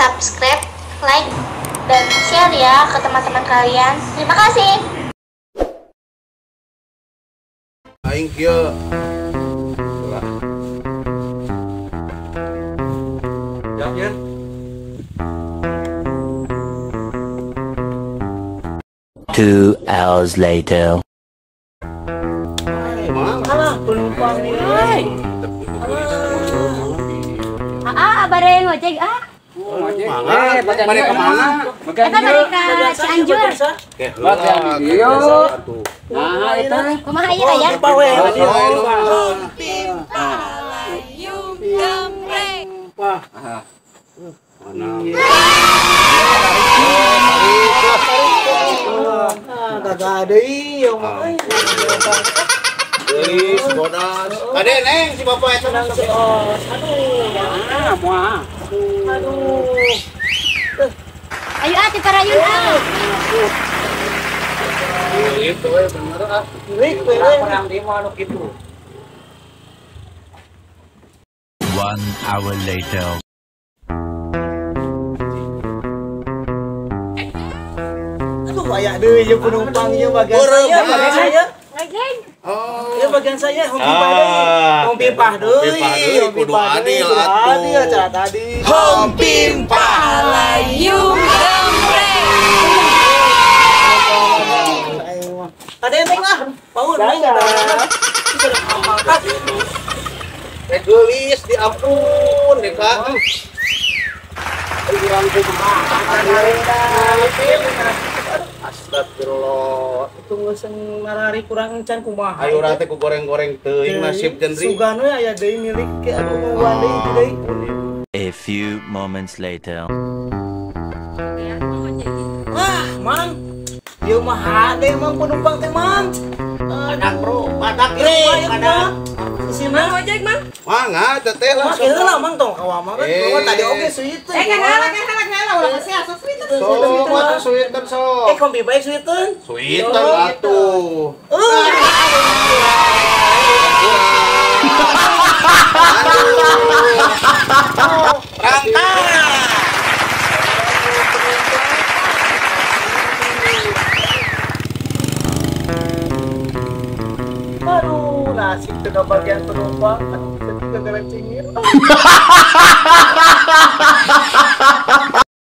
subscribe, like, dan share ya ke teman-teman kalian. Terima kasih. Aing kieu. Yakin? 2 hours later. Alah, penumpang nih. Ah, bare ngojek ah. Mangga, bade ka mana? Eta bade ka Cianjur. Nah, eta kumaha ieu aya? Wah. Mana? Gagah deui ieu mah euy. Geulis bodas. Kade neng si bapak eta nang seos. Aduh, ah moal. Aduh. Ayo ah tiparayun ah. Itu we bener ah. Milik we urang di mah anu kitu. 1 hour later. Aduh, aya deui ieu penumpang ieu bagian saya, bagian saya. Oh. Ieu bagian saya hong pipah deui. Hong pipah deui, hong kudu pipah deui, adil kudu atuh. Adil cara tadi. Hong pimpah layung gambreng. Ada yang tengah, paun neng eta. Rek geulis diampun deh Kak. Urang kumaha? Astagfirullah. Itu geus narari kurang encan kumaha. Ayo urang teh ku goreng-goreng teuing nasib jendri. Sugan we aya deui milik ke aduh mau deui itu deui. A few moments later. Wah, Mang. Ieu mah hade Mang penumpang teh Mang. Badak bro, badak ieu, badak. Sisina ojek Mang. Mangga teteh Mang langsung. heula Mang tong ka Mang kan tadi oge suiteun. Eh heula ulah geus asup suiteun. Sok atuh suiteun sok. Eh kompi baik suiteun. Suiteun atuh. Rangka. Aduh, nasib teu bagian penumpang, aduh, gara-gara cingir.